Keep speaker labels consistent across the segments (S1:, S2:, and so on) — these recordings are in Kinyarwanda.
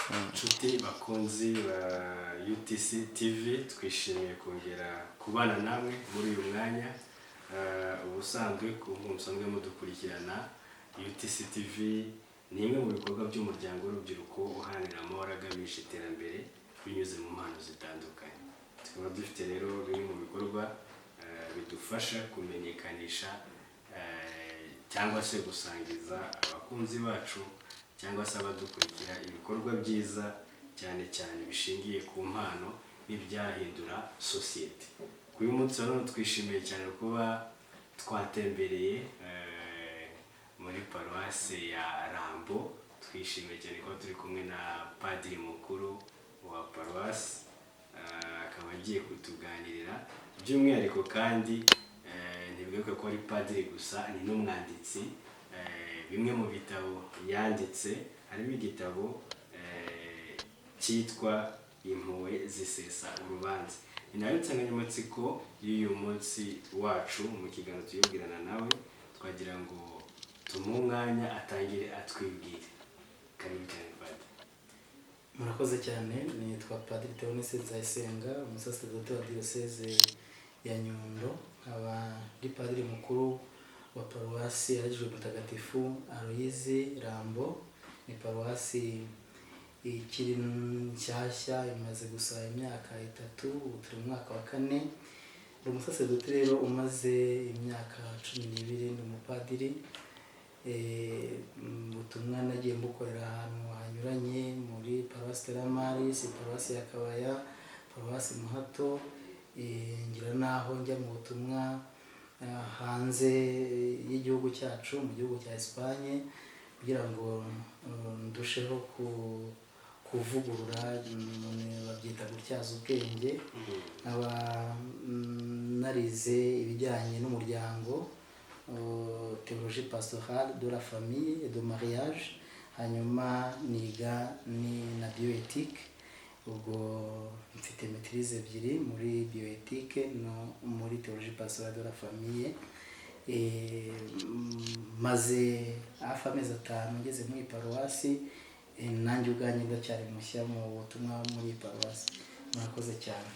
S1: Inshuti bakunzi ba UTC TV, twishimiye kongera kubana namwe muri uyu mwanya. Ubusanzwe ku musanzwe mudukurikirana, UTC TV ni imwe mu bikorwa by'umuryango w'urubyiruko uharanira amahoro agamije iterambere binyuze mu mpano zitandukanye. Tukaba dufite rero bimwe mu bikorwa bidufasha kumenyekanisha cyangwa se gusangiza abakunzi bacu cyangwa se abadukurikira ibikorwa byiza, cyane cyane bishingiye ku mpano n'ibyahindura sosiyete. Kuri uyu munsi wa none twishimiye cyane kuba twatembereye muri paruwasi ya Rambo. Twishimiye cyane kuba turi kumwe na padiri mukuru wa paruwasi, akaba agiye kutuganirira by'umwihariko. Kandi ntibigaruke ko ari padiri gusa, ni n'umwanditsi. Bimwe mu bitabo yanditse harimo igitabo cyitwa "Impuhwe Zisesa Urubanza". Ni nayo nsanganyamatsiko y'uyu munsi wacu mu kiganiro tuyibwirana nawe. Twagira ngo tumuhe umwanya atangire atwibwire. Karibu cyane, padiri.
S2: Murakoze cyane. Nitwa Padiri Theoneste Nzayisenga, umusaseredoti wa Diyoseze ya Nyundo, nkaba ndi padiri mukuru wa Paruwasi Yaragijwe Mutagatifu Aloyizi Rambo. Ni paruwasi ikiri nshyashya, imaze gusa imyaka 3, ubu turi mu mwaka wa kane. Ndi umusaseredoti rero umaze imyaka 12, ni umupadiri. Ubutumwa nagiye mbukorera ahantu hanyuranye, muri paruwasi Stella Maris, paruwasi ya Kabaya, paruwasi Muhato, ngira n'aho njya mu butumwa hanze y'igihugu cyacu, mu gihugu cya Espagne, kugira ngo ndusheho kuvugurura, babyita gutyaza ubwenge. Nkaba narize ibijyanye n'umuryango, théologie pastorale de la famille et de mariage, hanyuma niga ni na bioéthique. Ubwo mfite maîtrise ebyiri, muri bioéthique no muri théologie pastorale de la famille. Maze hafi amezi 5 ngeze muri iyi paruwasi. Nanjye ubwanjye ndacyari mushya mu butumwa muri iyi paruwasi. Murakoze cyane.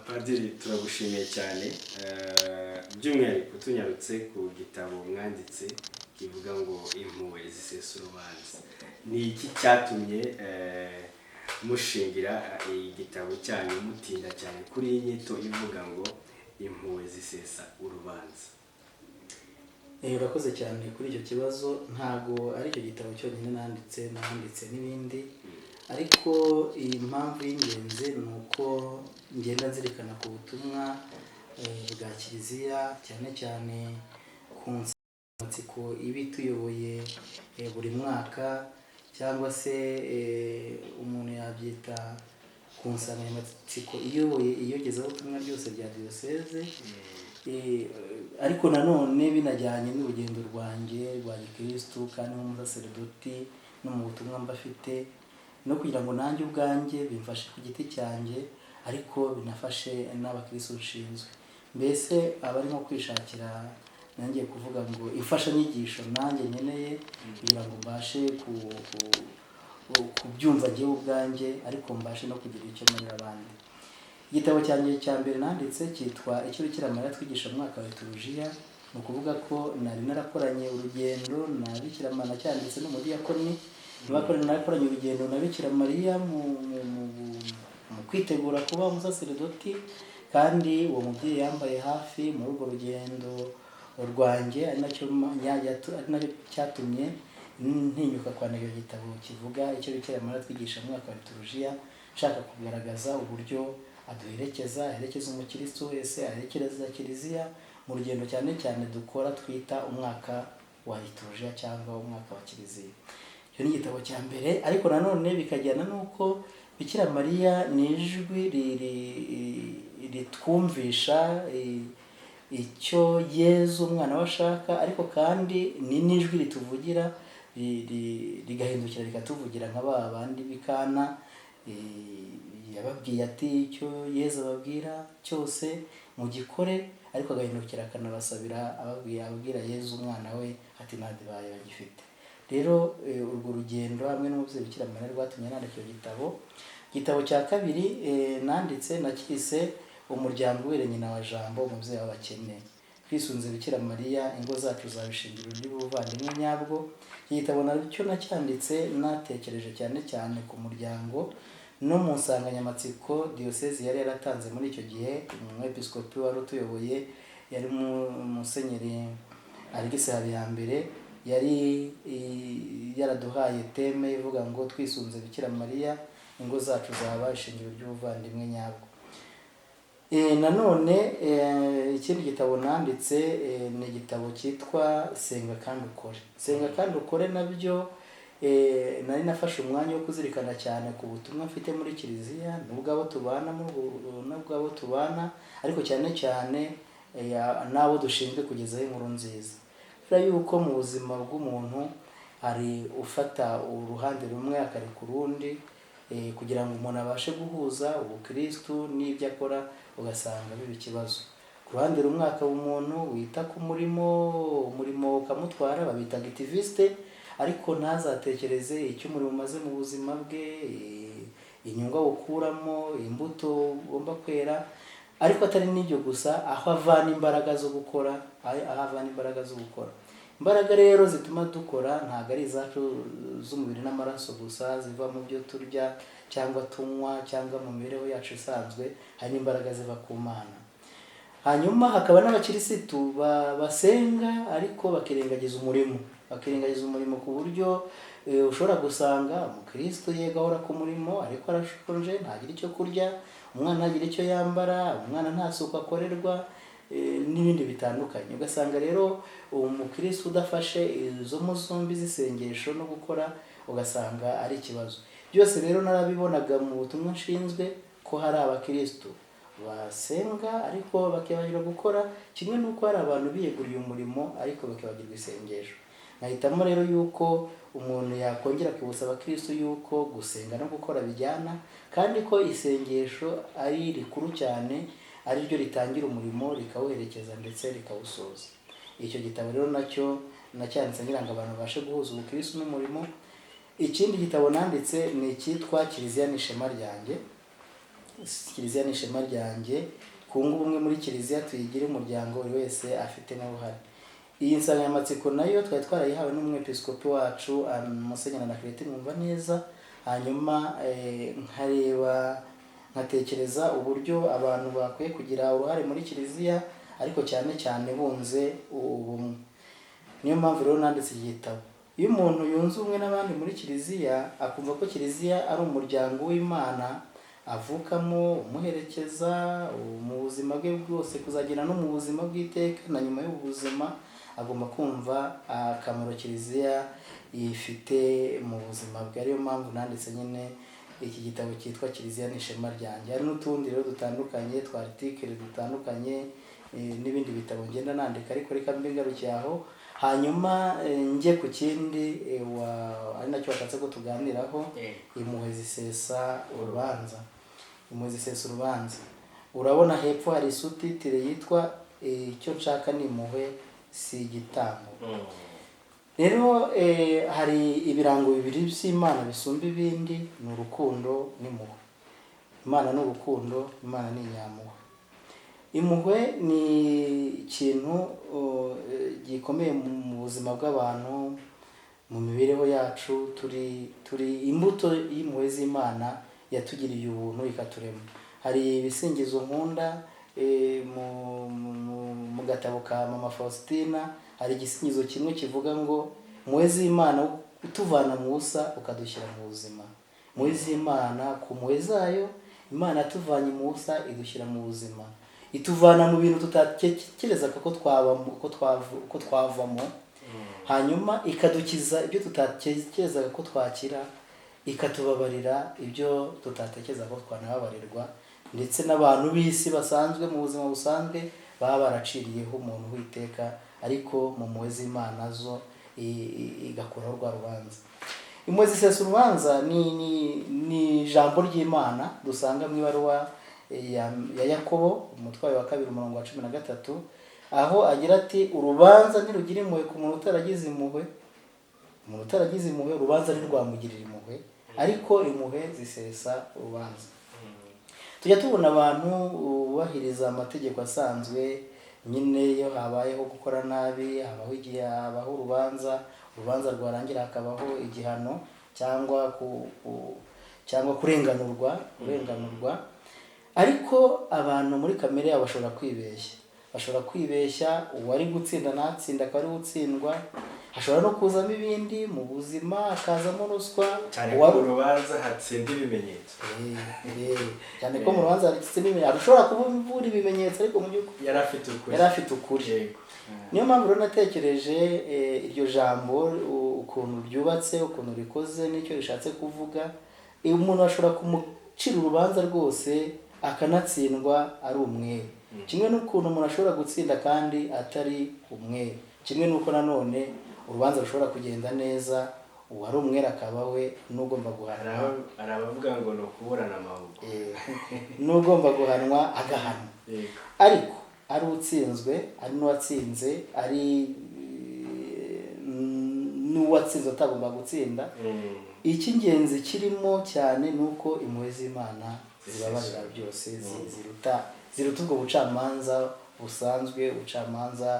S1: Padiri, turagushimiye cyane. By'umwihariko tunyarutse ku gitabo mwanditse kivuga ngo "Impuhwe Zisesa Urubanza", ni iki cyatumye mushingira igitabo cyanyu, mutinda cyane kuri iyi nyito ivuga ngo "Impuhwe Zisesa Urubanza"?
S2: Urakoze cyane kuri icyo kibazo. Ntabwo ari icyo gitabo cyonyine nanditse, nanditse n'ibindi, ariko iyi mpamvu y'ingenzi ni uko ngenda nzirikana ku butumwa bwa Kiliziya, cyane cyane ku nsanganyamatsiko iba ituyoboye buri mwaka, cyangwa se umuntu yabyita ku nsanganyamatsiko iyoboye iyogezabutumwa ryose rya diyoseze. Ariko nanone binajyanye n'urugendo rwanjye rwa gikirisitu kandi nk'umusaseredoti no mu butumwa mba afite, no kugira ngo nanjye ubwanjye bimfashe ku giti cyanjye, ariko binafashe n'abakirisitu nshinzwe. Mbese aba ari nko kwishakira, nanjye kuvuga ngo imfashanyigisho nanjye nkeneye kugira ngo mbashe kubyumva njyewe ubwanjye, ariko mbashe no kugira icyo marira abandi. Igitabo cyanjye cya mbere nanditse cyitwa "Icyo Bikira Mariya Twigisha mu Mwaka wa Liturujiya". Ni ukuvuga ko nari narakoranye urugendo na Bikira Mariya, cyanditse n'umudiyakoni, narakoranye urugendo na Bikira Mariya mu kwitegura kuba umusaseredoti, kandi uwo mubyeyi yambaye hafi muri urwo rugendo rwanjye, ari nacyo cyatumye ntinyuka kwandika icyo gitabo kivuga icyo Bikira Mariya twigisha mu mwaka wa liturujiya, nshaka kugaragaza uburyo aduherekeza, aherekeza umukristo wese, aherekeza Kiliziya mu rugendo cyane cyane dukora twita umwaka wa liturujiya cyangwa umwaka wa Kiliziya. Icyo ni igitabo cya mbere. Ariko nanone bikajyana n'uko Bikira Mariya ni ijwi ritwumvisha icyo Yezu umwana we ashaka, ariko kandi ni n'ijwi rituvugira, rigahindukira rikatuvugira nka ba bandi b'Ikana. Yababwiye ati: "Icyo Yezu ababwira cyose mugikore", ariko agahindukira akanabasabira, ababwira, ababwira Yezu umwana we ati: "Nta divayi bagifite." Rero urwo rugendo hamwe n'umubyeyi Bikira Mariya rwatumye nandika icyo gitabo. Igitabo cya kabiri nanditse nakise Umuryango Ubereye Nyina wa Jambo, Umubyeyi w'Abakene. Twisunze Bikira Mariya, ingo zacu zaba ishingiro ry'ubuvandimwe nyabwo. Iki gitabo nacyo nacyanditse natekereje cyane cyane ku muryango no mu nsanganyamatsiko diyosezi yari yaratanze muri icyo gihe. Umwepiskopi wari utuyoboye yari Musenyeri Alegisi Habiyambere, yari yaraduhaye thème ivuga ngo "Twisunze Bikira Mariya, ingo zacu zaba ishingiro ry'ubuvandimwe nyabwo." Nanone ikindi gitabo nanditse ni igitabo cyitwa Senga kandi ukore. Senga kandi ukore nabyo nari nafashe umwanya wo kuzirikana cyane ku butumwa mfite muri kiliziya, nubwo abo tubana nubwo abo tubana, ariko cyane cyane n'abo dushinzwe kugezaho inkuru nziza. Kubera yuko mu buzima bw'umuntu hari ufata uruhande rumwe akareka urundi, kugira ngo umuntu abashe guhuza ubukristu n'ibyo akora, ugasanga biba ikibazo. Ku ruhande rumwe hakaba umuntu wita ku murimo, umurimo ukamutwara, babita activiste, ariko ntazatekereze icyo umurimo umaze mu buzima bwe, inyungu awukuramo, imbuto ugomba kwera. Ariko atari n'ibyo gusa, aho avana imbaraga zo gukora, aho avana imbaraga zo gukora. Imbaraga rero zituma dukora ntabwo ari izacu z'umubiri n'amaraso gusa, ziva mu byo turya cyangwa tunywa cyangwa mu mibereho yacu isanzwe. Hari n'imbaraga ziva ku Mana. Hanyuma hakaba n'abakirisitu basenga ariko bakirengagiza umurimo, bakirengagiza umurimo, ku buryo ushobora gusanga umukirisitu yego ahora ku murimo, ariko arashonje, ntagira icyo kurya, umwana ntagira icyo yambara, umwana nta suku akorerwa, n'ibindi bitandukanye. Ugasanga rero umukirisitu udafashe izo mu zombi z'isengesho no gukora, ugasanga ari ikibazo. Byose rero narabibonaga mu butumwa nshinzwe, ko hari abakirisitu basenga ariko bakibagirwa gukora, kimwe n'uko hari abantu biyeguriye umurimo ariko bakibagirwa isengesho. Nkahitamo rero yuko umuntu yakongera kwibutsa abakirisitu yuko gusenga no gukora bijyana, kandi ko isengesho ari rikuru cyane, ari ryo ritangira umurimo, rikawuherekeza ndetse rikawusoza. Icyo gitabo rero nacyo nacyanditse ngira ngo abantu babashe guhuza ubukirisitu n'umurimo. Ikindi gitabo nanditse ni icyitwa Kiliziya ni ishema ryanjye. Kiliziya ni ishema ryanjye, twunge ubumwe muri kiliziya, tuyigire umuryango buri wese afitemo uruhare. Iyi nsanganyamatsiko nayo twari twarayihawe n'umwepiskopi wacu, Musenyeri Anaclet Mwumvaneza. Hanyuma nkareba, nkatekereza uburyo abantu bakwiye kugira uruhare muri kiliziya, ariko cyane cyane bunze ubumwe. Niyo mpamvu rero nanditse iki gitabo. Iyo umuntu yunze ubumwe n'abandi muri kiliziya, akumva ko kiliziya ari umuryango w'Imana avukamo, umuherekeza mu buzima bwe bwose kuzagera no mu buzima bw'iteka na nyuma y'ubu buzima, agomba kumva akamaro kiliziya ifite mu buzima bwe. Ariyo mpamvu nanditse nyine iki gitabo cyitwa Kiliziya ni ishema ryanjye. Hari n'utundi rero dutandukanye twa articles dutandukanye, n'ibindi bitabo ngenda nandika, ariko reka mbe ngarukiye aho. Hanyuma njye ku kindi ari nacyo washatse ko tuganiraho: impuhwe zisesa urubanza. Impuhwe zisesa urubanza. Urabona hepfo hari sous-titre yitwa "Icyo nshaka ni impuhwe, si igitambo". Rero hari ibirango bibiri by'Imana bisumba ibindi, ni urukundo n'impuhwe. Imana ni urukundo, Imana ni inyampuhwe. Impuhwe ni ikintu gikomeye mu buzima bw'abantu, mu mibereho yacu. Turi imbuto y'impuhwe z'Imana yatugiriye ubuntu ikaturema. Hari ibisingizo nkunda mu gatabo ka Mama Faustina. Hari igisingizo kimwe kivuga ngo "Impuhwe z'Imana utuvana mu busa ukadushyira mu buzima". Impuhwe z'Imana, ku mpuhwe zayo, Imana yatuvanye mu busa idushyira mu buzima, ituvana mu bintu tutatekerezaga ko twavamo, hanyuma ikadukiza ibyo tutatekerezaga ko twakira, ikatubabarira ibyo tutatekereza ko twanababarirwa, ndetse n'abantu b'isi basanzwe, mu buzima busanzwe, baba baraciriyeho umuntu w'iteka, ariko mu mpuhwe z'Imana zo igakuraho rwa rubanza. Impuhwe zisesa urubanza ni ijambo ry'Imana dusanga mu ibaruwa ya Yakobo, umutwe wa 2, umurongo wa 13, aho agira ati: "Urubanza ntirugira impuhwe ku muntu utaragize impuhwe." Umuntu utaragize impuhwe, urubanza ntirwamugirira impuhwe, ariko impuhwe zisesa urubanza. Tujya tubona abantu bubahiriza amategeko asanzwe nyine, iyo habayeho gukora nabi habaho igihe, habaho urubanza, urubanza rwarangira hakabaho igihano cyangwa cyangwa kurenganurwa. Ariko abantu muri kamere yabo bashobora kwibeshya, bashobora kwibeshya, uwari gutsinda ntatsinda, akaba ari utsindwa. Hashobora no kuzamo ibindi mu buzima, hakazamo ruswa.
S1: Cyane ko mu rubanza hatsinda ibimenyetso.
S2: Cyane ko mu rubanza hatsinda ibimenyetso, ushobora kubura ibimenyetso ariko mu by'ukuri
S1: yari afite ukuri.
S2: Yari afite ukuri. Niyo mpamvu rero natekereje iryo jambo, ukuntu ryubatse, ukuntu rikoze n'icyo rishatse kuvuga. Umuntu ashobora kumucira urubanza rwose akanatsindwa ari umwere, kimwe n'ukuntu umuntu ashobora gutsinda kandi atari umwere, kimwe n'uko nanone urubanza rushobora kugenda neza, uwari umwere akaba we n'ugomba guhanwa.
S1: Hari abavuga ngo ni ukuburana amahugu.
S2: N'ugomba guhanwa agahanwa. Ariko ari utsinzwe, ari n'uwatsinze, ari n'uwatsinze atagomba gutsinda, icy'ingenzi kirimo cyane ni uko impuhwe z'Imana zibabarira byose, ziruta ubwo bucamanza busanzwe, ubucamanza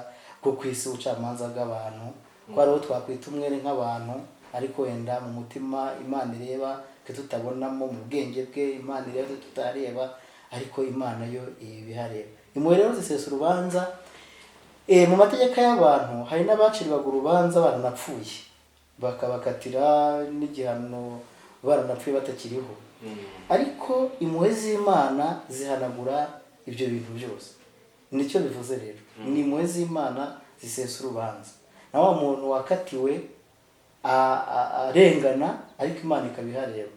S2: bwo ku isi, ubucamanza bw'abantu, ko hariho twakwita umwere nk'abantu, ariko wenda mu mutima Imana ireba twe tutabonamo, mu bwenge bwe Imana ireba twe tutareba, ariko Imana yo ibihareba. Impuhwe rero zisesa urubanza. Mu mategeko y'abantu hari n'abacirwaga urubanza baranapfuye, bakabakatira n'igihano baranapfuye batakiriho. Ariko impuhwe z'Imana zihanagura ibyo bintu byose. Nicyo bivuze rero, ni impuhwe z'Imana zisesa urubanza. Na wa muntu wakatiwe arengana, ariko Imana ikabihareba.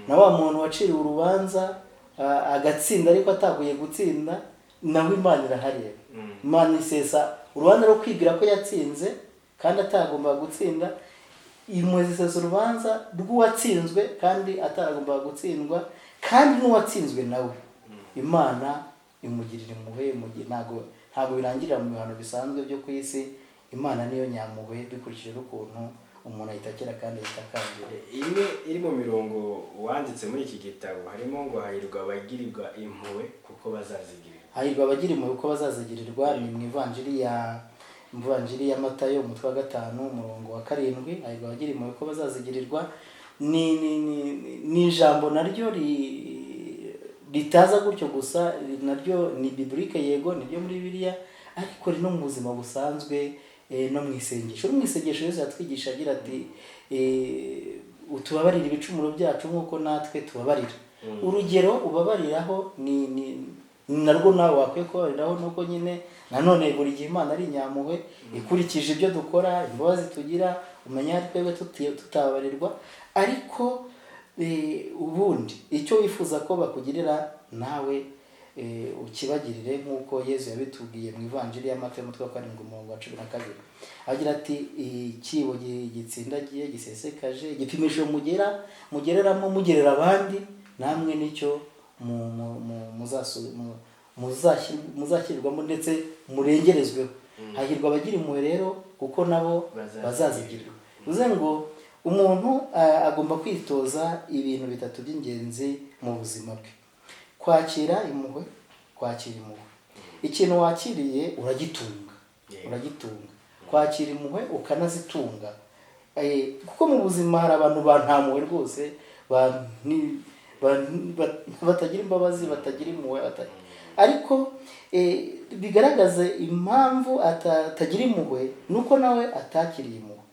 S2: Na wa muntu waciriwe urubanza agatsinda ariko ataguye gutsinda, nawe Imana irahareba. Imana isesa urubanza rwo kwibwira ko yatsinze kandi atagomba gutsinda. Impuhwe zisesa urubanza rw'uwatsinzwe kandi ataragomba gutsindwa, kandi n'uwatsinzwe nawe Imana imugirira impuhwe. Ntabwo birangirira mu bihano bisanzwe byo ku isi. Imana niyo nyampuhwe, bikurikije n'ukuntu umuntu ahita akira kandi ahita akangira.
S1: Imwe iri mu mirongo wanditse muri iki gitabo harimo ngo hahirwa abagirirwa impuhwe kuko bazazigirirwa.
S2: Hahirwa abagira impuhwe kuko bazazigirirwa, ni mu ivanjiri ya Matayo, umutwe wa 5, umurongo wa 7. Hahirwa abagira impuhwe kuko bazazigirirwa. Ni ijambo naryo ritaza gutyo gusa, naryo ni biblique, yego niryo muri Bibiliya, ariko no mu buzima busanzwe, no mu isengesho. No mu isengesho Yesu yatwigisha agira ati utubabarire ibicumuro byacu nk'uko natwe tubabarira. Urugero ubabariraho ni narwo nawe wakwiye kubabariraho, nuko nyine nanone buri gihe Imana ari inyampuhwe, ikurikije ibyo dukora, imbabazi tugira, umenya ari twebwe tutababarirwa, ariko ubundi icyo wifuza ko bakugirira nawe ukibagirire, nk'uko Yezu yabitubwiye mu Ivanjiri ya Matayo, umutwe wa 7, umurongo wa 12, agira ati ikibo gitsindagiye gisesekaje, igipimisho mugereramo mugerera abandi, namwe nicyo muzashyirirwamo ndetse murengerezweho. Hahirwa abagira impuhwe rero kuko nabo bazazigirirwa. Bivuze ngo umuntu agomba kwitoza ibintu bitatu by'ingenzi mu buzima bwe: kwakira impuhwe. Kwakira impuhwe, ikintu wakiriye uragitunga, uragitunga. Kwakira impuhwe ukanazitunga, kuko mu buzima hari abantu ba nta mpuhwe rwose, batagira imbabazi, batagira impuhwe, ariko bigaragaza impamvu atagira impuhwe nuko nawe atakiriye impuhwe.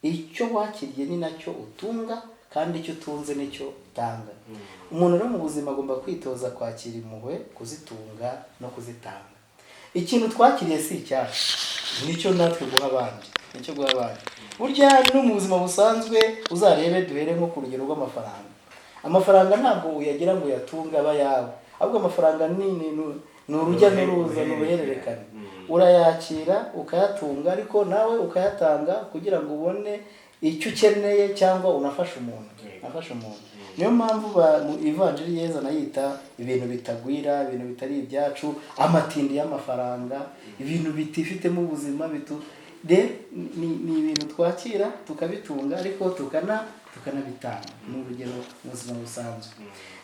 S2: Icyo wakiriye ni nacyo utunga, kandi icyo utunze nicyo utanga. Umuntu rero mu buzima agomba kwitoza kwakira impuhwe, kuzitunga no kuzitanga. Ikintu twakiriye si icyacu, nicyo natwe guha abandi, nicyo guha abandi. Burya no mu buzima busanzwe uzarebe, duhere nko ku rugero rw'amafaranga. Amafaranga ntabwo uyagira ngo uyatunge aba ayawe, ahubwo amafaranga ni urujya n'uruza, ni uruhererekane. Urayakira ukayatunga, ariko nawe ukayatanga kugira ngo ubone icyo ukeneye cyangwa unafashe umuntu, unafashe umuntu. Niyo mpamvu mu Ivanjiri Yezu anayita ibintu bitagwira, ibintu bitari ibyacu, amatindi y'amafaranga, ibintu bitifitemo ubuzima, Rero ni ibintu twakira tukabitunga, ariko tukanabitanga. Ni urugero mu buzima busanzwe.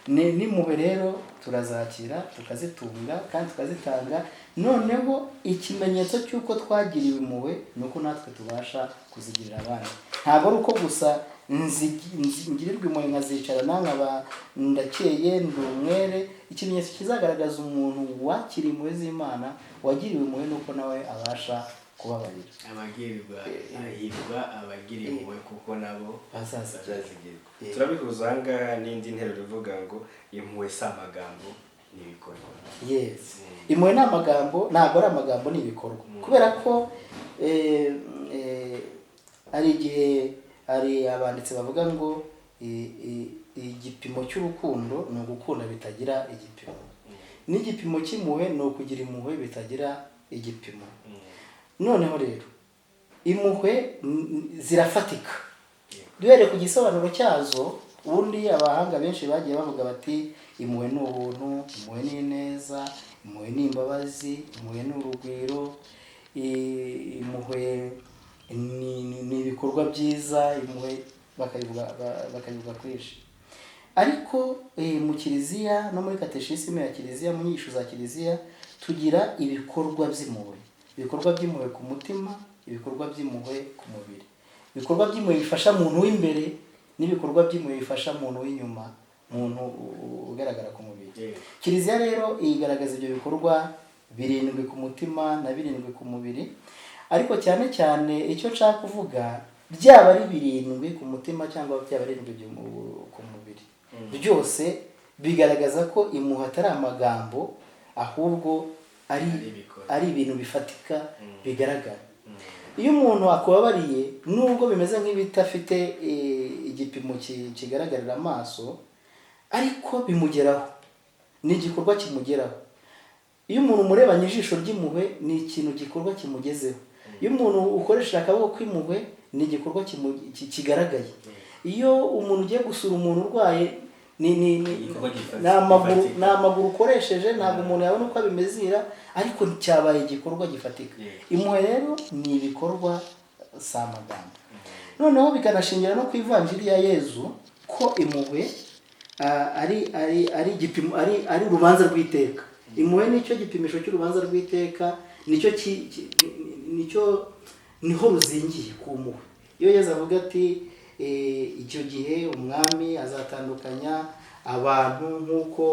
S2: N'impuhwe rero turazakira, tukazitunga kandi tukazitanga. Noneho ikimenyetso cy'uko twagiriwe impuhwe ni uko natwe tubasha kuzigirira abandi. Ntabwo ari uko gusa ngirirwa impuhwe nkazicarana, nkaba ndakeye, ndi umwere. Ikimenyetso kizagaragaza umuntu wakiriye impuhwe z'Imana, wagiriwe impuhwe, ni uko nawe abasha kubabarira.
S1: Abagirirwa hahirwa abagira impuhwe, kuko nabo
S2: bazazigirwa.
S1: Bazazigirwa. Turabihuza aha ngaha n'indi nteruro ivuga ngo impuhwe si amagambo, ni ibikorwa.
S2: Yes, impuhwe ni amagambo, ntabwo ari amagambo, ni ibikorwa, kubera ko hari igihe hari abanditsi bavuga ngo igipimo cy'urukundo ni ugukunda bitagira igipimo, n'igipimo cy'impuhwe ni ukugira impuhwe bitagira igipimo. Noneho rero impuhwe zirafatika. Duhereye ku gisobanuro cyazo, ubundi abahanga benshi bagiye bavuga bati impuhwe ni ubuntu, impuhwe ni ineza, impuhwe ni imbabazi, impuhwe ni urugwiro, impuhwe ni ibikorwa byiza, impuhwe bakabivuga kwinshi. Ariko mu Kiliziya no muri kateshisime ya Kiliziya, mu nyigisho za Kiliziya, tugira ibikorwa by'impuhwe: ibikorwa by'impuhwe ku mutima, ibikorwa by'impuhwe ku mubiri, ibikorwa by'impuhwe bifasha muntu w'imbere n'ibikorwa by'impuhwe bifasha muntu w'inyuma, muntu ugaragara ku mubiri. Kiliziya rero igaragaza ibyo bikorwa birindwi ku mutima na birindwi ku mubiri. Ariko cyane cyane icyo nshaka kuvuga, byaba ari birindwi ku mutima cyangwa byaba ari birindwi ku mubiri, byose bigaragaza ko impuhwe atari amagambo, ahubwo ari
S1: Ari ibikorwa.
S2: ari ibintu bifatika bigaragara. Iyo umuntu akubabariye, nubwo bimeze nk'ibidafite igipimo kigaragarira amaso, ariko bimugeraho, ni igikorwa kimugeraho. Iyo umuntu umurebanye ijisho ry'impuhwe, ni ikintu gikorwa kimugezeho. Iyo umuntu ukoresheje akaboko k'impuhwe, ni igikorwa kigaragaye. Iyo umuntu ugiye gusura umuntu urwaye, ni
S1: Igikorwa
S2: ni amaguru
S1: gifatika.
S2: ni amaguru ukoresheje, ntabwo umuntu yabona uko abimezira, ariko cyabaye igikorwa gifatika. Impuhwe rero ni ibikorwa, si amagambo. Noneho bikanashingira no ku Ivanjiri ya Yezu, ko impuhwe ari igipimo, ari urubanza rw'iteka. Impuhwe nicyo gipimisho cy'urubanza rw'iteka, nicyo nicyo niho ruzingiye ku mpuhwe. Iyo Yezu avuga ati icyo gihe umwami azatandukanya abantu nk'uko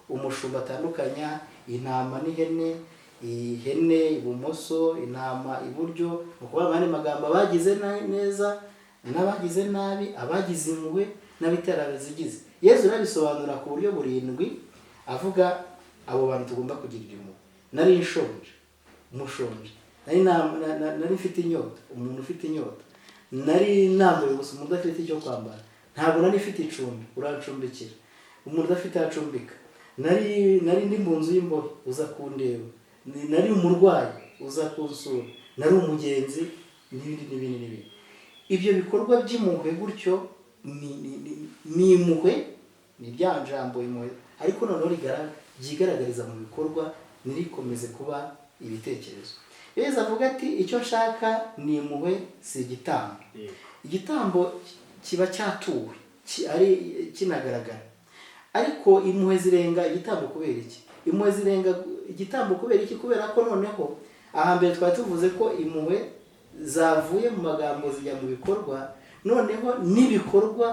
S2: umushumba atandukanya intama n'ihene, ihene ibumoso, intama iburyo, ni ukuvuga mu yandi magambo abagize neza n'abagize nabi, abagize impuhwe n'abitarazigize. Yezu arabisobanura ku buryo burindwi, avuga abo bantu tugomba kugirira impuhwe. Nari nshonje, mushonje; nari nari mfite inyota, umuntu ufite inyota; nari nambaye ubusa, umuntu udafite icyo kwambara; ntabwo nari mfite icumbi, urancumbikira, umuntu udafite aho acumbika; nari ndi mu nzu y'imbohe, uza kundeba; nari umurwayi, uza kunsura; nari umugenzi, n'ibindi n'ibindi n'ibindi. Ibyo bikorwa by'impuhwe gutyo ni impuhwe, ni rya jambo impuhwe, ariko noneho ryigaragariza mu bikorwa, ntirikomeze kuba ibitekerezo. Yezu avuga ati icyo nshaka ni impuhwe, si igitambo. Igitambo kiba cyatuwe, ari kinagaragara, ariko impuhwe zirenga igitambo. Kubera iki impuhwe zirenga igitambo? Kubera iki? Kubera ko noneho ahambere twari tuvuze ko impuhwe zavuye mu magambo zijya mu bikorwa, noneho n'ibikorwa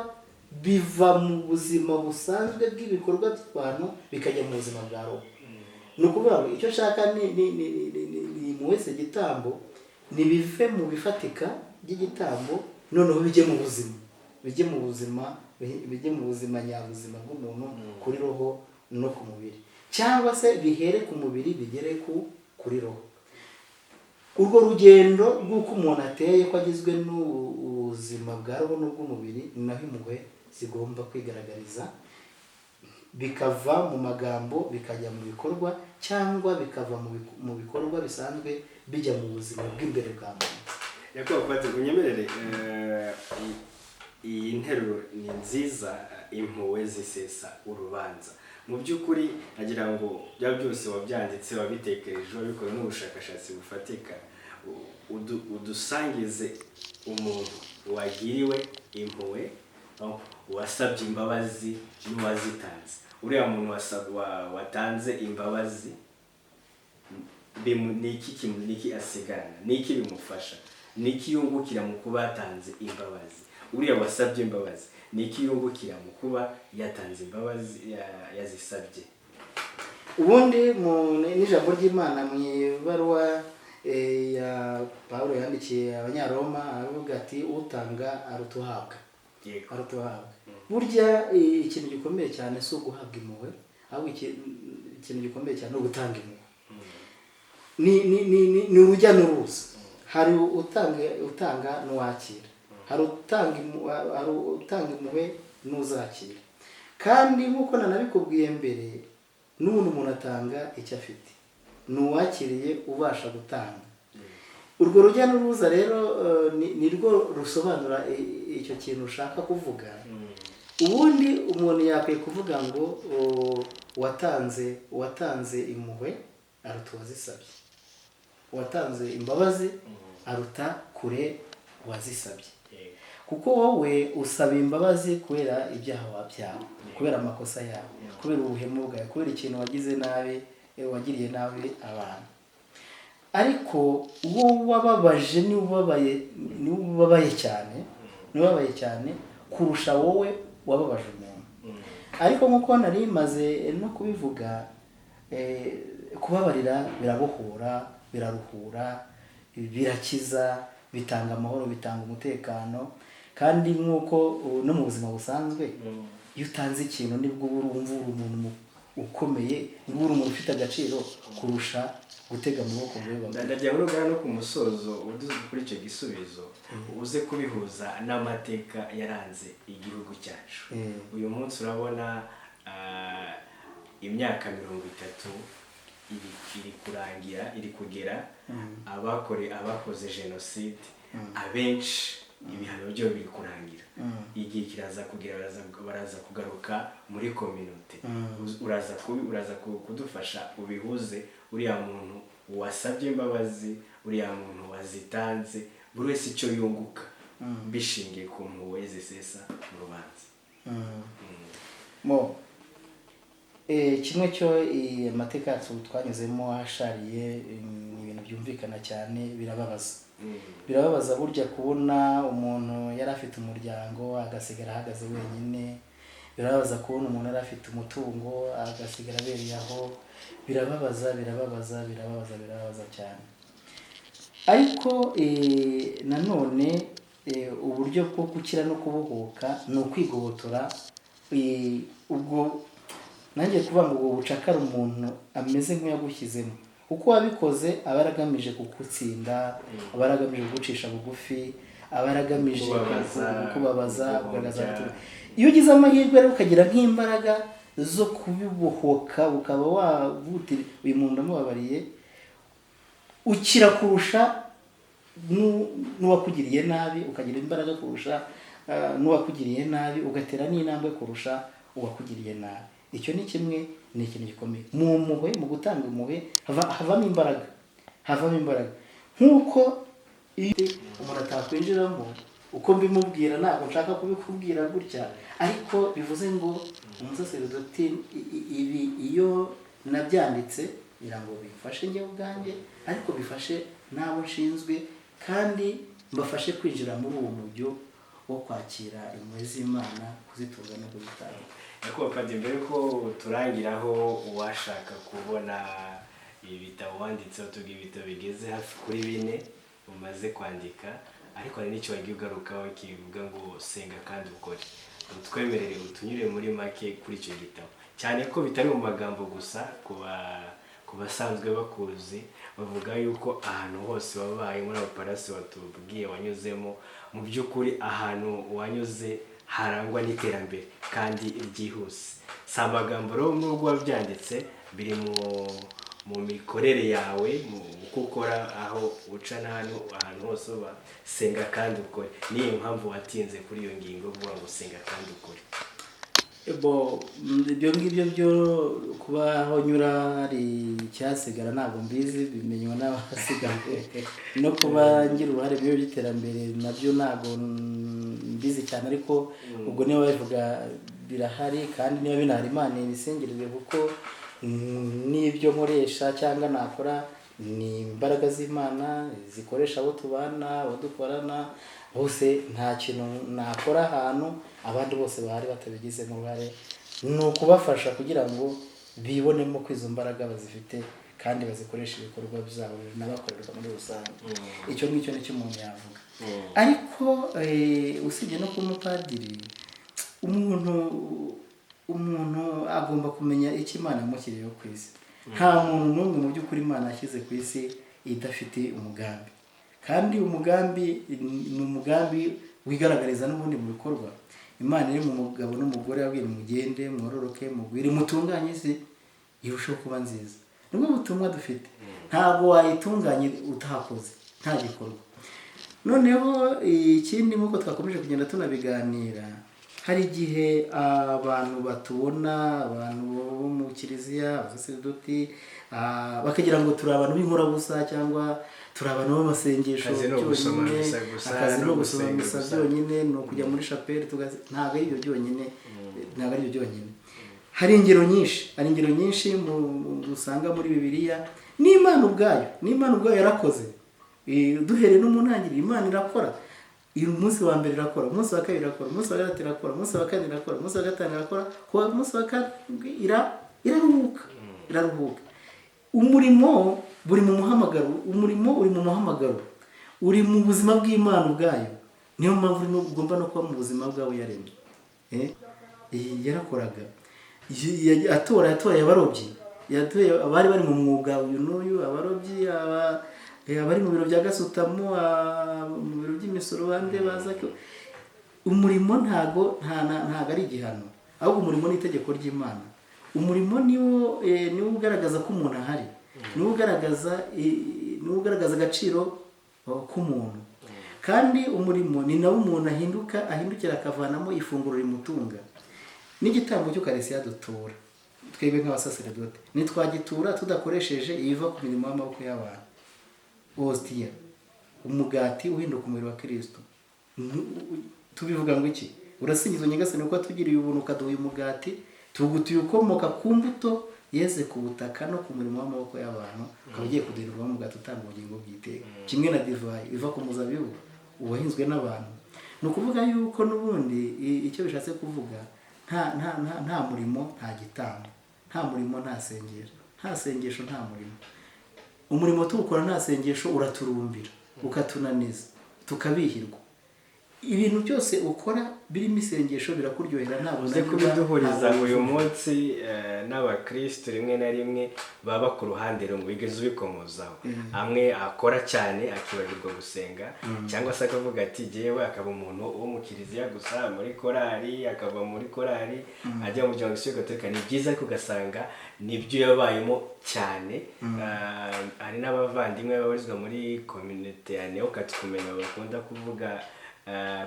S2: biva mu buzima busanzwe bw'ibikorwa by'abantu bikajya mu buzima bwa roho. Ni ukuvuga ngo icyo nshaka ni impuhwe si igitambo, nibive mu bifatika by'igitambo, noneho bijye mu buzima, bijye mu buzima, bijye mu buzima nyabuzima bw'umuntu, kuri roho no ku mubiri, cyangwa se bihere ku mubiri bigere kuri roho. Urwo rugendo rw'uko umuntu ateye, ko agizwe n'ubuzima bwa roho n'ubw'umubiri, ni naho impuhwe zigomba kwigaragariza, bikava mu magambo bikajya mu bikorwa, cyangwa bikava mu bikorwa bisanzwe bijya mu buzima bw'imbere bwa muntu.
S1: Nyakubahwa Padiri, unyemerere, iyi nteruro ni nziza: impuhwe zisesa urubanza. Mu by'ukuri nagira ngo bya byose wabyanditse, wabitekereje, wabikora n'ubushakashatsi bufatika. Udusangize umuntu wagiriwe impuhwe, donc uwasabye imbabazi n'uwazitanze. Uriya muntu watanze imbabazi, niki asigarana, niki bimufasha, niki yungukira mu kuba yatanze imbabazi? Uriya wasabye imbabazi, niki yungukira mu kuba yatanze imbabazi, yazisabye?
S2: Ubundi n'ijambo ry'Imana mu ibaruwa ya Pawulo yandikiye Abanyaroma aravuga ati: "Utanga aruta uhabwa." Aruta uhabwa. Burya ikintu gikomeye cyane si uguhabwa impuhwe, ahubwo ikintu gikomeye cyane ni ugutanga impuhwe. Ni urujya n'uruza. Hari utanga n'uwakira, hari utanga impuhwe n'uzakira. Kandi nk'uko nanabikubwiye mbere, n'ubundi umuntu atanga icyo afite, ni uwakiriye ubasha gutanga. Urwo rujya n'uruza rero ni rwo rusobanura icyo kintu ushaka kuvuga. Ubundi umuntu yakwiye kuvuga ngo uwatanze impuhwe aruta uwazisabye, uwatanze imbabazi aruta kure uwazisabye. Kuko wowe usaba imbabazi kubera ibyaha wabyawe, kubera amakosa yawe, kubera ubuhemu bwawe, kubera ikintu wagize nabi, wagiriye nabi abantu. Ariko uwo wababaje niwe ubabaye, niwe ubabaye cyane, niwe ubabaye cyane kurusha wowe wababaje umuntu. Ariko nk'uko nari maze no kubivuga, kubabarira birabohora, biraruhura, birakiza, bitanga amahoro, bitanga umutekano. Kandi nk'uko no mu buzima busanzwe, iyo utanze ikintu nibwo uba wumva uri umuntu ukomeye, nibwo uri umuntu ufite agaciro kurusha gutega amaboko ngo ube.
S1: Ndagira ngo nugana no ku musozo uduze kuri icyo gisubizo, uze kubihuza n'amateka yaranze igihugu cyacu. Uyu munsi urabona imyaka 30 iri kurangira, iri kugera, abakoze jenoside abenshi ibihano byo biri kurangira. Igihe kiraza kugira baraza kugaruka muri communauté. Uraza kudufasha ubihuze: uriya muntu wasabye imbabazi, uriya muntu wazitanze, buri wese icyo yunguka bishingiye ku mpuhwe zisesa mu rubanza.
S2: Mo kimwe cyo, amateka yacu twanyuzemo ashariye, ni ibintu byumvikana cyane, birababaza. Birababaza burya kubona umuntu yari afite umuryango agasigara ahagaze wenyine. Birababaza kubona umuntu yari afite umutungo agasigara abereye aho. Birababaza, birababaza, birababaza, birababaza cyane. Ariko nanone uburyo bwo gukira no kubohoka ni ukwigobotora ubwo, nanjye kuvuga ngo ubwo bucakara umuntu ameze nk'uyagushyizemo. Uko wabikoze aba yaragamije kugutsinda, aba yaragamije kugucisha bugufi, aba yaragamije
S1: Kubabaza,
S2: kukubabaza,
S1: kuguhombya.
S2: kugaragaza. Iyo ugize amahirwe rero ukagira nk'imbaraga zo kubibohoka, ukaba wavuga uyu muntu ndamubabariye, ukira kurusha n'uwakugiriye nabi, ukagira imbaraga kurusha n'uwakugiriye nabi, ugatera n'intambwe kurusha uwakugiriye nabi. Icyo ni kimwe, ni ikintu gikomeye mu mpuhwe. Mu gutanga impuhwe havamo imbaraga, havamo imbaraga. Nk'uko iyo umuntu atakwinjiramo uko mbimubwira, ntabwo nshaka kubikubwira gutya, ariko bivuze ngo umusaseridoti, ibi iyo nabyanditse kugira ngo bifashe njye ubwanjye, ariko bifashe n'abo nshinzwe, kandi mbafashe kwinjira muri uwo mujyo wo kwakira impuhwe z'Imana, kuzitunga no kuzitanga.
S1: Nyakubahwa Padiri, mbere ko turangiraho, uwashaka kubona ibitabo wanditseho, tubwira ibitabo bigeze hafi kuri bine umaze kwandika, ariko hari n'icyo wagiye ugarukaho kivuga ngo "Senga kandi ukore". Utwemerere utunyure muri make kuri icyo gitabo, cyane ko bitari mu magambo gusa. Ku basanzwe bakuzi bavuga yuko ahantu hose wabaye muri abo parasi watubwiye wanyuzemo, mu by'ukuri ahantu wanyuze harangwa n'iterambere kandi ryihuse. Si amagambo rero, nubwo wabyanditse, biri mu mikorere yawe, mu uko ukora, aho uca n'ahantu, ahantu hose uba. "Senga kandi ukore", niyo mpamvu watinze kuri iyo ngingo uvuga ngo "Senga kandi ukore".
S2: Bo, ibyo ngibyo byo kuba aho nyura hari icyasigara ntabwo mbizi, bimenywa n'abasigaye. No kuba ngira uruhare muri by'iterambere nabyo ntabwo mbizi cyane, ariko ubwo niba babivuga birahari, kandi niba binahari Imana ibisingirizwe, kuko n'ibyo nkoresha cyangwa nakora ni imbaraga z'Imana zikoresha abo tubana, abo dukorana bose. Nta kintu nakora ahantu abandi bose bahari batabigizemo uruhare. Ni ukubafasha kugira ngo bibonemo ko izo mbaraga bazifite kandi bazikoresha ibikorwa byabo binabakorerwa muri rusange. Icyo ngicyo nicyo umuntu yavuga. Ariko usibye no kuba umupadiri, umuntu agomba kumenya icyo Imana yamushyiriyeho ku isi. Nta muntu n'umwe mu by'ukuri Imana yashyize ku isi idafite umugambi, kandi umugambi ni umugambi wigaragariza n'ubundi mu bikorwa. Imana iri mu mugabo n'umugore yabwiye: "Mugende mwororoke, mugwire, mutunganye isi irusheho kuba nziza." Nibwo butumwa dufite. Ntabwo wayitunganya utahakoze, nta gikorwa. Noneho ikindi, nk'uko twakomeje kugenda tunabiganira, hari igihe abantu batubona, abantu bo mu kiliziya, abasaseridoti, bakagira ngo turi abantu b'inkorabusa cyangwa turi abantu b'amasengesho
S1: Akazi ni ugusoma
S2: byonyine.
S1: misa gusa,
S2: Akazi ni
S1: no
S2: ugusoma
S1: gusenga
S2: misa
S1: gusa.
S2: byonyine, ni ukujya muri shapeli ntabwo ari ibyo byonyine, ntabwo ari ibyo byonyine. Hari ingero nyinshi, hari ingero nyinshi usanga muri Bibiliya. N'Imana ubwayo yarakoze. Duhereye no mu ntangiriro, Imana irakora. Uyu munsi wa mbere irakora, umunsi wa kabiri irakora, umunsi wa gatatu irakora, umunsi wa kane irakora, umunsi wa gatanu irakora, ku munsi wa karindwi iraruhuka, iraruhuka. Umurimo buri mu muhamagaro, umurimo uri mu muhamagaro, uri mu buzima bw'Imana ubwayo. Niyo mpamvu ugomba no kuba mu buzima bwawe yaremye. Yarakoraga. Atora, yatoye abarobyi, yatoye abari bari mu mwuga uyu n'uyu, abarobyi, abari mu biro bya gasutamo, mu biro by'imisoro, bande baza umurimo. Ntago ntago ari igihano, ahubwo umurimo ni itegeko ry'Imana. Umurimo niwo ugaragaza ko umuntu ahari, niwo ugaragaza agaciro k'umuntu. Kandi umurimo ni nawo umuntu ahindukira akavanamo ifunguro rimutunga. N'igitambo cy'ukarisiya dutura twebwe nk'abasaseredote, ntitwagitura tudakoresheje ibiva ku mirimo y'amaboko y'abantu. Ositiya, umugati uhinduka umubiri wa Kirisito, tubivuga ngo iki? "Urasingizwa Nyagasani kuko watugiriye ubuntu ukaduha uyu mugati tugutuye, ukomoka ku mbuto yeze ku butaka no ku murimo w'amaboko y'abantu, ukaba ugiye kuduhindurwamo umugati utanga ubugingo bw'iteka." Kimwe na divayi iva ku muzabibu wahinzwe n'abantu. Ni ukuvuga yuko n'ubundi icyo bishatse kuvuga, nta murimo nta gitambo, nta murimo nta sengesho, nta sengesho nta murimo. Umurimo tuwukora nta sengesho uraturumbira, ukatunaniza, tukabihirwa. Ibintu byose ukora birimo isengesho birakuryohera, ntabwo
S1: Uze
S2: unanirwa,
S1: kubiduhuriza
S2: ntabwo
S1: uyu
S2: wifuza.
S1: munsi n'abakristo rimwe na rimwe baba ku ruhande rumwe, wigeze ubikomozaho, amwe akora cyane akibagirwa gusenga, cyangwa se akavuga ati jyewe, akaba umuntu wo mu kiliziya gusa, muri korali, akava muri korali ajya mu muryango gatolika. Ni byiza, ariko ugasanga nibyo yabayemo cyane. Hari n'abavandimwe babarizwa muri communauté ya néocatéchuménat bakunda kuvuga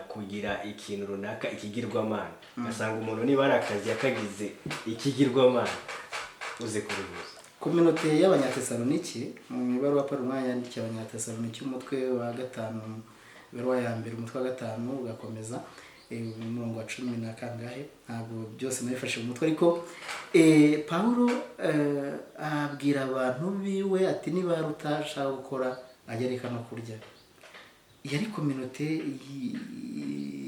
S1: kugira ikintu runaka ikigirwamana, ugasanga umuntu niba ari akazi yakagize ikigirwamana. Uze kubihuza.
S2: Kominote y'Abanyatesaloniki, mu ibaruwa Paul umwanya yandikiye Abanyatesaloniki, umutwe wa gatanu, ibaruwa ya mbere, umutwe wa gatanu ugakomeza umurongo wa cumi na kangahe, ntabwo byose nabifashe mu mutwe, ariko Pawulo abwira abantu biwe ati niba hari utashaka gukora ajya areka no kurya. Yari kominote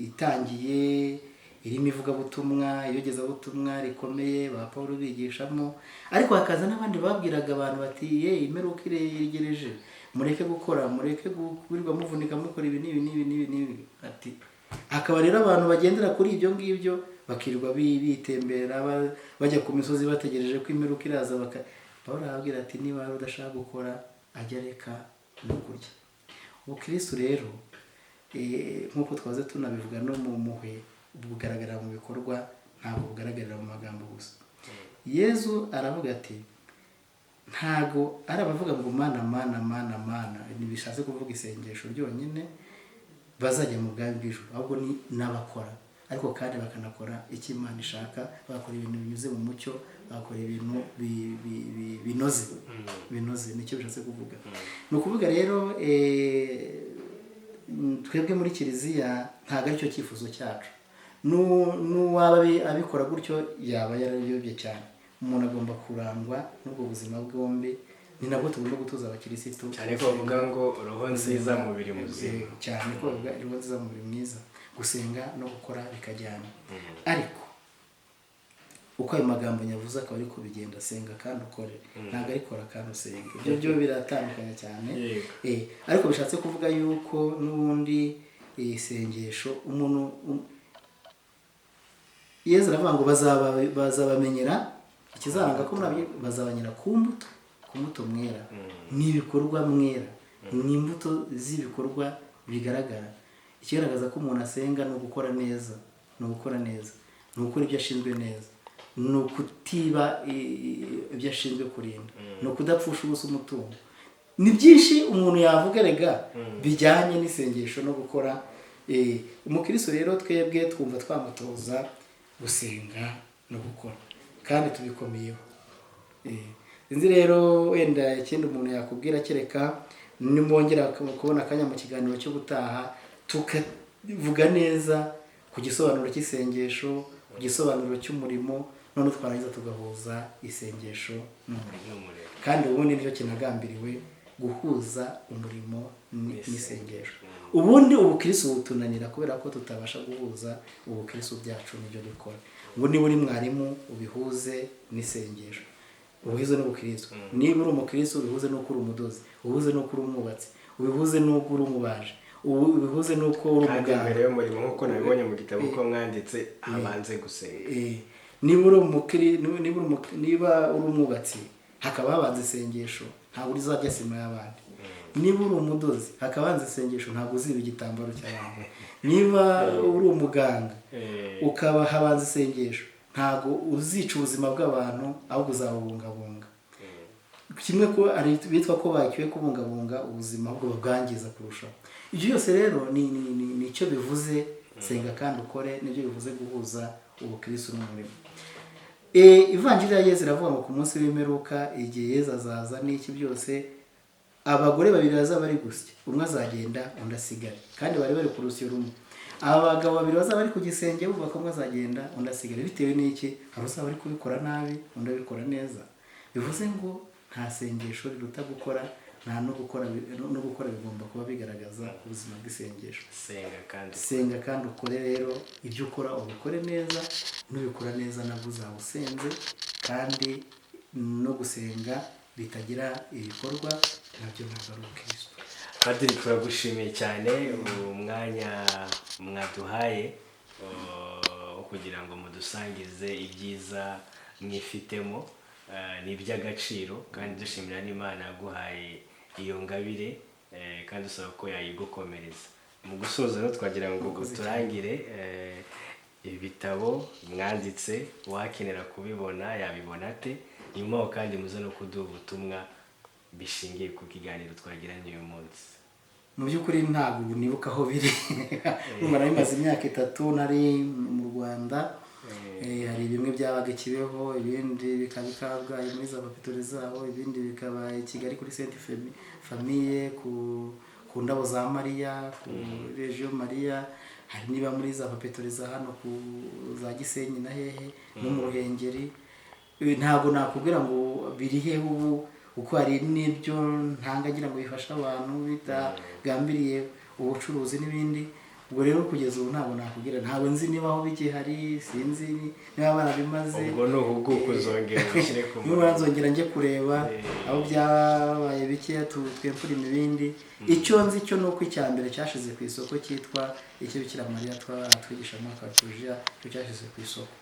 S2: itangiye, irimo ivugabutumwa, iyogezabutumwa rikomeye, ba Paul bigishamo, ariko hakaza n'abandi babwiraga abantu bati: "Ye, imperuka iregereje, mureke gukora, mureke kwirirwa muvunika mukora ibi n'ibi n'ibi n'ibi n'ibi." Ati hakaba rero abantu bagendera kuri ibyo ngibyo, bakirirwa bitembera, bajya ku misozi bategereje ko imperuka iraza. Paul arababwira ati niba hari udashaka gukora ajya areka no kurya. Ubukristo rero, nk'uko twaze tunabivuga no mu muhwe, bugaragarira mu bikorwa, ntabwo bugaragarira mu magambo gusa. Yezu aravuga ati ntago ari abavuga ngo "Mana, Mana, Mana, Mana", ntibishatse kuvuga isengesho ryonyine, bazajya mu bwami bw'ijuru, ahubwo ni n'abakora. Ariko kandi bakanakora icyo Imana ishaka, bagakora ibintu binyuze mu mucyo, bagakora ibintu binoze. Binoze nicyo bishatse kuvuga. Ni ukuvuga rero, twebwe muri kiliziya ntabwo aricyo cyifuzo cyacu. N'uwaba abikora gutyo yaba yarayobye cyane. Umuntu agomba kurangwa n'ubwo buzima bwombi, ni nabwo tugomba gutoza abakirisitu.
S1: Cyane ko bavuga ngo roho nziza, mubiri muzima.
S2: Cyane ko bavuga roho nziza, mubiri mwiza. Gusenga no gukora bikajyana. Ariko uko ayo magambo nyavuze akaba ari kubigenda, senga kandi ukore, ntabwo ari kora kandi usenge. Ibyo byo biratandukanye cyane. Ariko bishatse kuvuga yuko n'ubundi isengesho umuntu Yezu aravuga ngo bazabamenyera, ikizaranga ko muri bazabanyera ku mbuto, ku mbuto mwera. Ni ibikorwa mwera, ni imbuto z'ibikorwa bigaragara. Ikigaragaza ko umuntu asenga ni ugukora neza, ni ugukora neza, ni ugukora ibyo ashinzwe neza, ni ukutiba ibyo ashinzwe kurinda, ni ukudapfusha ubusa umutungo. Ni byinshi umuntu yavuga rega bijyanye n'isengesho no gukora. Umukristo rero twebwe twumva twamutoza gusenga no gukora, kandi tubikomeyeho. Sinzi rero wenda ikindi umuntu yakubwira, kereka nimwongera kubona akanya mu kiganiro cyo gutaha, tukavuga neza ku gisobanuro cy'isengesho, ku gisobanuro cy'umurimo, none twarangiza tugahuza isengesho n'umurimo.
S1: N'umurimo.
S2: Kandi ubundi nicyo kinagambiriwe, guhuza umurimo n'isengesho. Ubundi ubukristo butunanira kubera ko tutabasha guhuza ubukristo byacu n'ibyo dukora. Ngo niba uri mwarimu ubihuze n'isengesho, ubihuze n'ubukristo. Niba uri umukristo ubihuze n'uko uri umudozi, ubihuze n'uko uri umwubatsi, ubihuze n'uko uri umubaji, ubihuze n'uko uri
S1: Kandi
S2: umuganga.
S1: Mbere y'umurimo, nk'uko nabibonye mu gitabo ko mwanditse, habanze gusenga.
S2: Niba uri umukiri, niba uri umwubatsi, hakaba habanza isengesho, ntabwo uzarya sima y'abandi. Niba uri umudozi, hakaba habanza isengesho, ntabwo uziba igitambaro cy'abandi. Niba uri umuganga, ukaba habanza isengesho, ntabwo uzica ubuzima bw'abantu, ahubwo uzabubungabunga. Kimwe ko ari bitwa ko bakiwe kubungabunga ubuzima, ahubwo babwangiza kurushaho. Ibyo byose rero ni icyo bivuze senga kandi ukore, nibyo bivuze guhuza ubukristo n'umurimo. Ivanjiri ya Yezu iravuga ngo ku munsi w'imperuka, igihe Yezu azaza n'iki byose, abagore babiri bazaba bari gusya, umwe azagenda undi asigare, kandi bari bari ku rusyo rumwe. Aba bagabo babiri bazaba bari ku gisenge bubaka, umwe azagenda undi asigare. Bitewe n'iki? Hari uzaba ari kubikora nabi, undi abikora neza. Bivuze ngo nta sengesho riruta gukora, nta no gukora bigomba kuba bigaragaza ubuzima bw'isengesho.
S1: Senga kandi
S2: Senga kandi ukore. Rero ibyo ukora ubikore neza, nubikora neza nabwo uzaba usenze. Kandi no gusenga bitagira ibikorwa nabyo ntabwo ari ubukristo.
S1: Padiri, turagushimiye cyane umwanya mwaduhaye wo kugira ngo mudusangize ibyiza mwifitemo. Ni iby'agaciro, kandi dushimira n'Imana yaguhaye iyo ngabire, kandi usaba ko yayigukomereza. Mu gusoza rero twagira ngo uturangire ibitabo mwanditse, uwakenera kubibona yabibona ate? Nyuma kandi muze no kuduha ubutumwa bishingiye ku kiganiro twagiranye uyu munsi.
S2: Mu by'ukuri ntabwo nibuka aho biri. Urumva nari maze imyaka 3 nari mu Rwanda. Hari bimwe byabaga i Kibeho, ibindi bikaba i Kabgayi muri za papeterie zabo, ibindi bikaba i Kigali kuri Sainte Famille, ku ndabo za Mariya, ku Legio Maria. Hari niba muri za papeterie za hano ku za Gisenyi na hehe no mu Ruhengeri. Ntabwo nakubwira ngo biri hehe ubu, kuko hari n'ibyo ntanga ngira ngo bifashe abantu bitagambiriye ubucuruzi n'ibindi. Ubwo rero kugeza ubu ntabwo nakubwira, ntabwo nzi niba aho bigihari, sinzi niba barabimaze.
S1: Ubwo nuhuguka uzongera ubishyire ku
S2: Niba
S1: murongo.
S2: nzongera njye kureba aho byabaye bikeya, twempurime ibindi. Icyo nzi cyo ni uko icya mbere cyashize ku isoko cyitwa icyo Bikira Mariya twigisha mu mwaka wa liturujia, cyo cyashize ku isoko,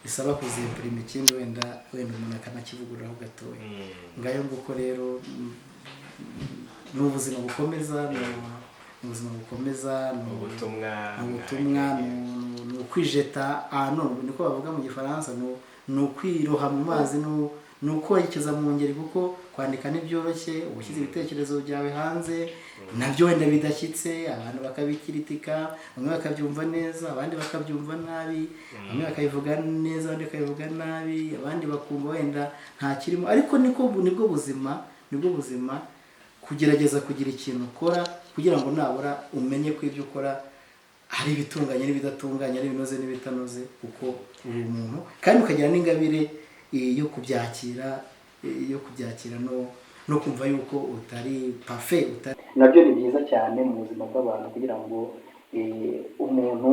S2: bisaba kuzempurima ikindi, wenda umuntu akanakivugururaho gatoya. Ngayo nguko rero, ni ubuzima bukomeza, ni ubuzima bukomeza, ni
S1: Ubutumwa.
S2: Ni ubutumwa, ni ukwijeta ahantu, niko bavuga mu Gifaransa, ni ukwiroha mu mazi. Ni ukwerekeza mu ngeri, kuko kwandika ntibyoroshye. Uba ushyize ibitekerezo byawe hanze, nabyo wenda bidashyitse, abantu bakabikiritika, bamwe bakabyumva neza, abandi bakabyumva nabi, bamwe bakabivuga neza, abandi bakabivuga nabi, abandi bakumva wenda nta kirimo. Ariko niko nibwo buzima, nibwo buzima. Kugerageza kugira ikintu ukora kugira ngo nabura umenye ko ibyo ukora hari ibitunganye n'ibidatunganye, ari ibinoze n'ibitanoze, kuko uri umuntu, kandi ukagira n'ingabire yo kubyakira, yo kubyakira no kumva yuko utari parfait, utari. Nabyo ni byiza cyane mu buzima bw'abantu, kugira ngo umuntu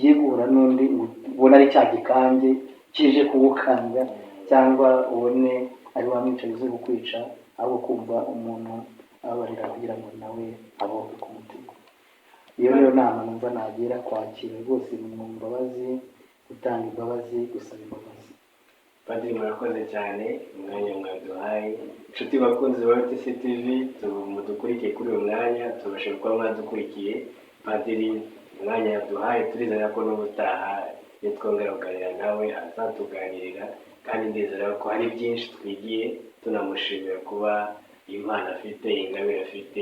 S2: ye guhura n'undi ngo ubone ari cya gikange kije kugukanga, cyangwa ubone ari wa mwicanyi uzi kukwica, ahubwo kumva umuntu ababarira kugira ngo nawe abohoke ku mutima. Iyo niyo nama numva nagira: kwakira rwose mu mbabazi, gutanga imbabazi, gusaba imbabazi.
S1: Padiri, murakoze cyane umwanya mwaduhaye. Inshuti bakunzi ba UTC TV mudukurikiye kuri uyu mwanya, tubashe kuba mwadukurikiye. Padiri umwanya yaduhaye, turizera ko n'ubutaha nitwongera kuganira nawe azatuganirira, kandi ndizera ko hari byinshi twigiye. Tunamushimira kuba impano afite, ingabire afite,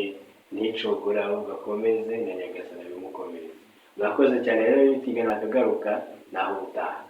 S1: nticogora, ahubwo akomeze na Nyagasani abimukomereze. Murakoze cyane rero, ikiganiro akagaruka naho ubutaha.